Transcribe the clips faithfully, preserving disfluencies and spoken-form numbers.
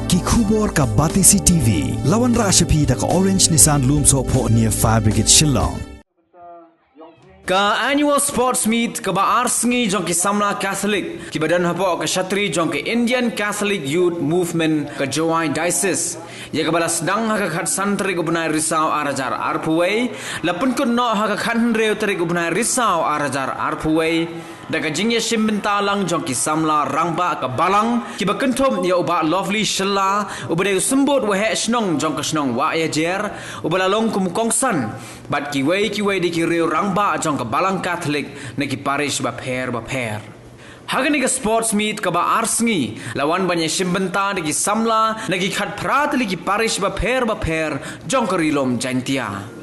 Ki khubor ka Batesi T V. La wanrah sha phi da ka Orange Nissan Lumsohphoh near Fire Brigade Shillong. Ka annual sports meet kaba ar sngi jong ki samla Catholic kiba don hapoh ka shatri jong ka Indian Catholic Youth Movement ka Jowai Diocese, ïa kaba la sdang ha ka khatsan tarik u bnai Risaw ar hajar arphew wei, la pynkut noh ha ka khathynriew tarik u bnai Risaw ar hajar arphew wei, da ka jingïashim bynta lang jong ki samla rangbah ka Balang kiba kynthup ïa u Bah Lovely Shylla, uba dei u symbud waheh shnong jong ka shnong Wahiajer, uba la long kum u kongsan bad kiwei kiwei de ki riew rangbah jong ka Balang Catholic na ki parish bapher bapher. Ha kane ka sports meet kaba ar sngi, la wan ban ïashim bynta da ki samla na ki khatphra tylli ki parish bapher bapher jong ka Ri Lum Jaiñtia.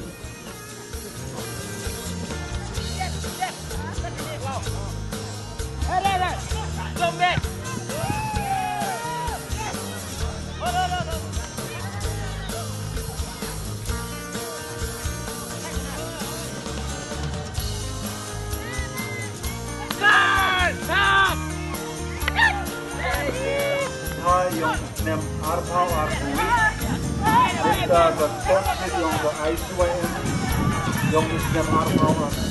Hi, ïong snem arphew arphew. Ita ka sports meet ïong ka I C Y M. Ïong snem arphew arphew.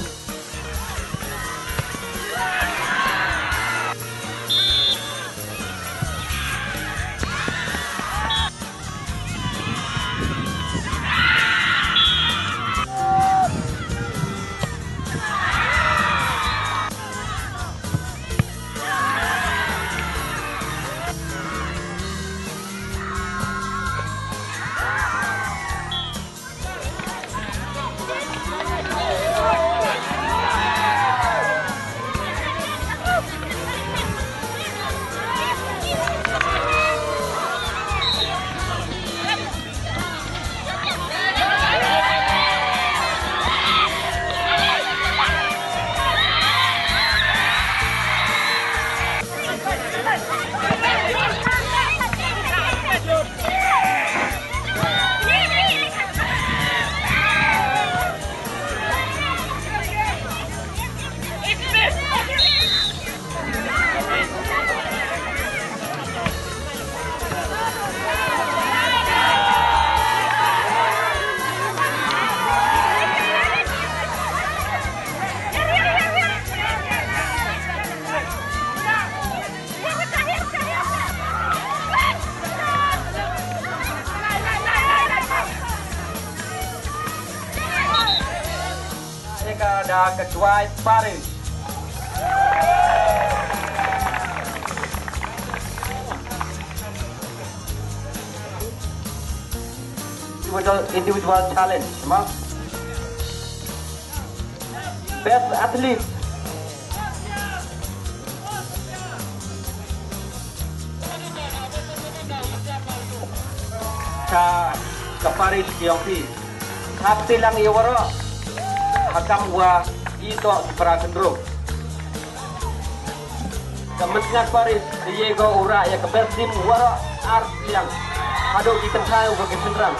Ïa ka da ka Jowai Parish. Individual, individual challenge, ma? Best athlete. Ka, ka parish ka ïong phi. Hap tilang ïa waroh. Hakam wa ito para kendruk. Ka Mynsngat Parish, ïa ka u rah ïa ka best team waroh ar liang. Haduh ki kynthai u ba ki synran.